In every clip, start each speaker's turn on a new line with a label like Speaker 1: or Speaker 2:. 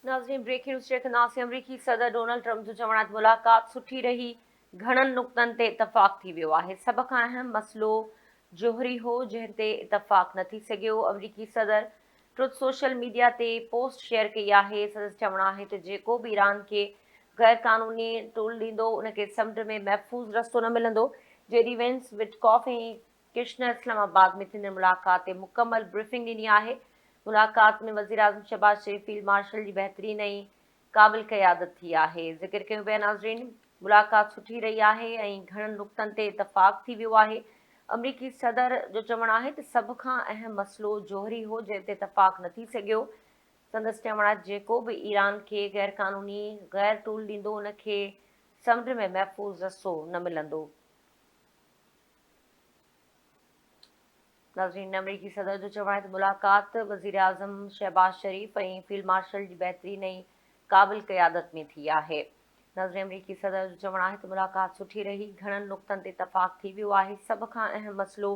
Speaker 1: ناظرين breaking news share ڪنداسين آمريڪي صدر ڊونلڊ ٽرمپ جو چوڻ آهي ته ملاقات سٺي رهي گهڻن نقطن تي اتفاق ٿي ويو آهي سڀ کان اهم مسئلو جوهري هو جنهن تي اتفاق نه ٿي سگهيو آمريڪي صدر ٽروٿ سوشل ميڊيا تي پوسٽ شيئر ڪئي آهي سندس چوڻ آهي ته جيڪو به ايران کي غير قانوني ٽول ڏيندو ان کي سمنڊ ۾ محفوظ رستو نه ملندو J D Vance Witkoff ۽ Kushner Islamabad ۾ ٿيندڙ ملاقات تي مڪمل بريفنگ ڏني آهي. ملاقات ۾ وزيراعظم شهباز شريف فيلڊ مارشل جي بهترين ۽ قابل قيادت ٿي آهي. ذڪر ڪيون پيا ناظرين ملاقات سٺي رهي آهي ۽ گهڻن نقطن تي اتفاق ٿي ويو آهي. آمريڪي صدر جو چوڻ آهي ته سڀ کان اهم مسئلو جوهري هو جنهن تي اتفاق نه ٿي سگهيو. سندس چوڻ آهي ته جيڪو به ايران کي غيرقانوني غير ٽول ڏيندو ان کي سمنڊ ۾ محفوظ رستو نه ملندو. ناظرين آمريڪي صدر جو چوڻ آهي ته ملاقات وزيراعظم شهباز شريف ۽ فيلڊ مارشل جي بهترين ۽ قابل قيادت ۾ ٿي آهي. ناظرين آمريڪي صدر جو چوڻ آهي ته ملاقات سٺي رهي، گهڻن نقطن تي اتفاق ٿي ويو آهي، سڀ کان اهم مسئلو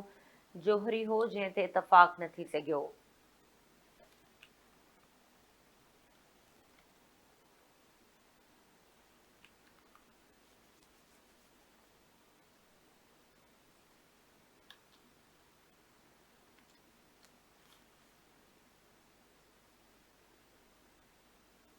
Speaker 1: جوهري هو جنهن تي اتفاق نه ٿي سگهيو.